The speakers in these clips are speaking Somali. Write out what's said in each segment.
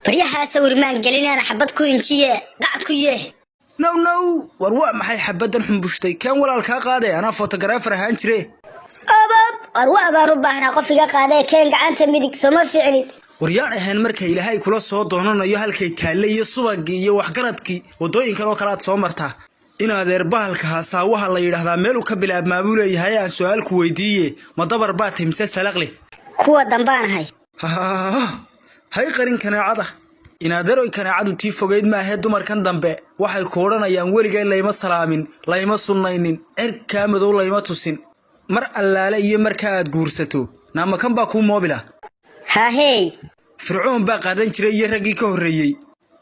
Baryahaa sawir maan gelinaana xabad ku injiye qac ku yeeh. Now now, war waa maxay xabaddan xumbushtay? Keen walaal kaa qaade, anaa photographer ahaan jire. Obab, war waa baan u baahnaa qof iga qaadee, keen gacanta midig, sooma fiicnid? War yaan ahayn marka Ilaahay kula soo doonanayo halkay taalle iyo subagii iyo waxgaradkii waddooyinkan oo kale aad soo martaa. In adeer, bahalka hasaawaha la yidhaahdaa meeluu ka bilaabmaa buu leeyahay. Aan su-aalku weydiiye, ma dabar baa tahay mise salaqle? Kuwa dambaan ahay. Hay qarin kaneecada, inaaderoy. Kaneecadu tii fogeyd maahee, dumarkan dambe waxay ku odhanayaan weligay layma salaamin, layma sunnaynin, cirkaa madow layma tusin. Mar allaale iyo marka aad guursato, naamakan baa kuu moobila. Haahey. Fircoon baa qaadan jiray iyo raggii ka horreeyey.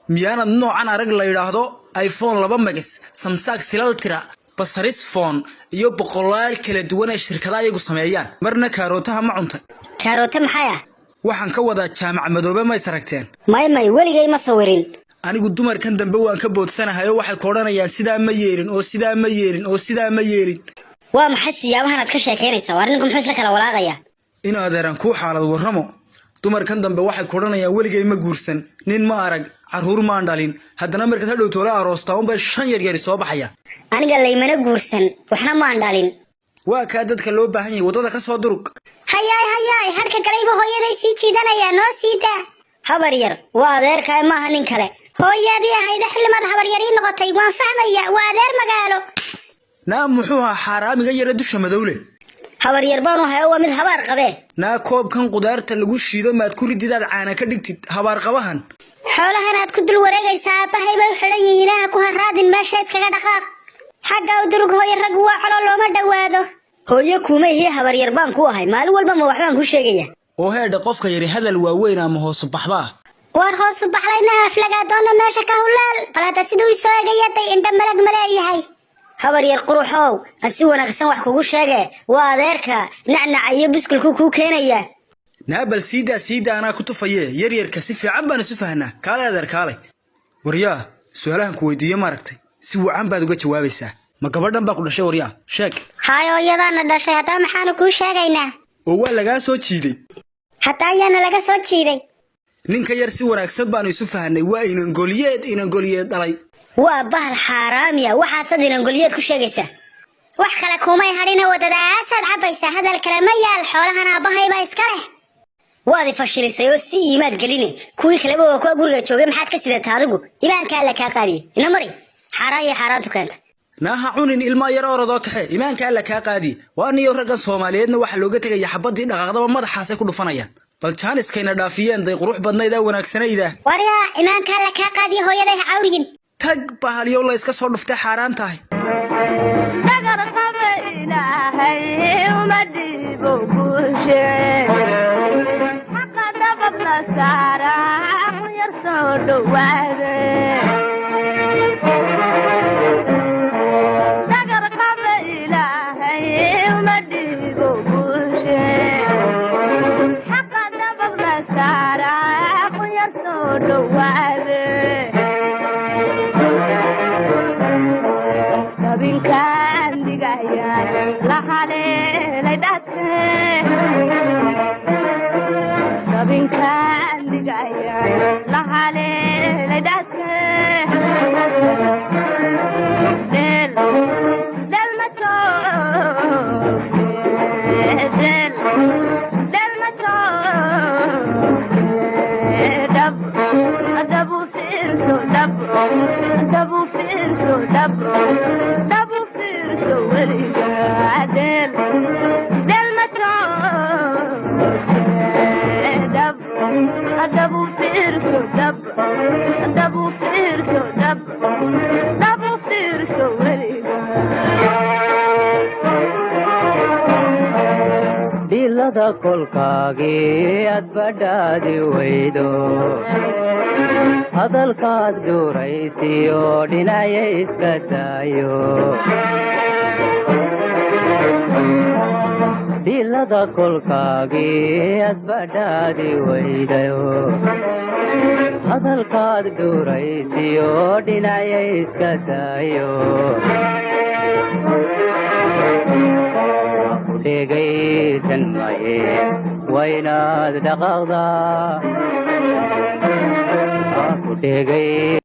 Miyaanad noocan arag la yidhaahdo iPhone 2 Max, Samsung silaltira, basaris phone iyo boqolaal kala duwan ee shirkada ayagu sameeyaan? Marna kaarootaha ma cuntay? Kaaroote maxay ah? Waxaan ka wadaa Jaamac Madoobe, mays aragteen? May may, weligay ma sawirin. Anigu dumarkan dambe waan ka boodsanahay oo waxay ku odhanayaan sidaa ma yeelin oo sidaa ma yeelin oo sidaa ma yeelin. Waa maxay siyaabahan aad ka sheekaynaysaa? Waar ninku muxuu isla kala walaaqayaa? In adeeran kuu xaalad warramo. Dumarkan dambe waxay ku odhanayaan weligay ma guursan, nin ma arag, carruur maan dhalin. Haddana markaad hadhow toola aroostaa unbay shan yaryari soo baxaya. Aniga laymana guursan, waxna maan dhalin. Waa kaa dadka loo baahan yahay, waddada ka soo durug. Hayaay hayaay, hadhka galayba hooyaday sii jiidanayaa, noo sii daa. Habar yar, waa adeerkaay, maaha nin kale. Hooyadii ahayda, xillimaad habar yar ii noqotay? Waan fahmaya, waa adeer magaalo. Naa muxuu ahaa xaaraamiga yare dusha madowle? Habar yar baanu hayo, waa mid habaar qabee. Naa koobkan qudaarta lagu shiido maad ku rididaad caana ka dhigtid habaar qabahan? Xoolahan aad ku dul wareegaysaa aabbahay bay u xidhan yihiin, ha ku haraadin meesha, iskaga dhaqaaq xagga u durug. Hooyo, raggu waa colo, looma dhowaado. Hooyo kuuma ihiye, habar yar baan ku ahay. Maalin walba ma waxbaan ku sheegaya? Oo heedha, qofka yari hadal waaweyn ama hoosu baxbaa? Waar hoosu baxlayna, aflagaadoonna meesha ka hulaal. Bal hadda siduu isoo egayaday, indha malag ma leeyahay. Habar yar quruxow, aan si wanaagsan wax kugu sheege, waa adeerka, nacnaca iyo buskulku kuu keenaya. Naa bal siidaa siidaa, anaa ku tufaye. Yaryarka si fiican baan isu fahnaa. Kaalay adeer, kaalay. Waryaa, su-aalahan ku weydiiye maaragtay, si wacan baad uga jawaabaysaa. Ma gabadhan baa ku dhashay? Waryaa, sheeg. Haay, hooyadaana dhashay. Haddaa maxaanu kuu sheegaynaa? Oo waa lagaa soo jiiday? Hadda ayaana laga soo jiiday. Ninka yar si wanaagsan baanu isu fahnay, waa inangoliyeed, inangoliyeed dhalay. Waa bahal xaaraamiya, waxaasaad inangoliyeed ku sheegaysaa. Wax kale kumay hadhina, wadadaasaad cabbaysaa. Hadal kale ma yaal, xoolahan aabbahay baa iska leh. Waad i fashilisay oo si iimaad geline. Kuwii kaleba waa kuwa guriga joogay, maxaad ka sidataa adigu? Imaanka Alla kaa qaadiye, ina mari, xaaraan iyo xaaraan tukaanta. Naaha cunin ilmaa yar, orodoo kaxe, imaanka Alla kaa qaadi. Waa niyo raggan Soomaaliyeedna waxaa looga tegaya xabadii dhaqaaqdaba madaxaasay ku dhufanayaan. Bal jaaniskayna dhaafiyeen day qurux badnayda wanaagsanayda. Waryaa, imaanka Alla kaa qaadiye, hooyaday ha cawriyin. Tag bahalyow, la iska soo dhuftay, xaaraan tahay. Dhagar qaba Ilaahay uma dhiibo guushe, xaqa dabad la saara, yar soo dhowaade. Dhagar qaba Ilaahay uma dhiibo guushe, xaqa dabad la saara, yar soo dhowaade. Dabinkaan digayaan la haleelay dhadke, dabinkaan digayaan la haleelay dhadke. Del del ma joogte, del del ma joogte. Dhab dhab u fiirso, dhab dhab u fiirso, dhab dhab u fiirso weliga. Del del ma joogte, dhab dhab u fiirso, dhab dhab u fiirso, dhab dhab u fiirso weliga. Dhilada kolkaagii aad badhaadi weydo, hadalkaad dhuraysiyo dhinacya iska daayo. Dhilada kolkaagii aad badhaadi weydayo, hadalkaad dhuraysiyo dhinacya iska daayo. Ku dhegaysan maye, waa inaad dhaqaaqdaa. Dhegay.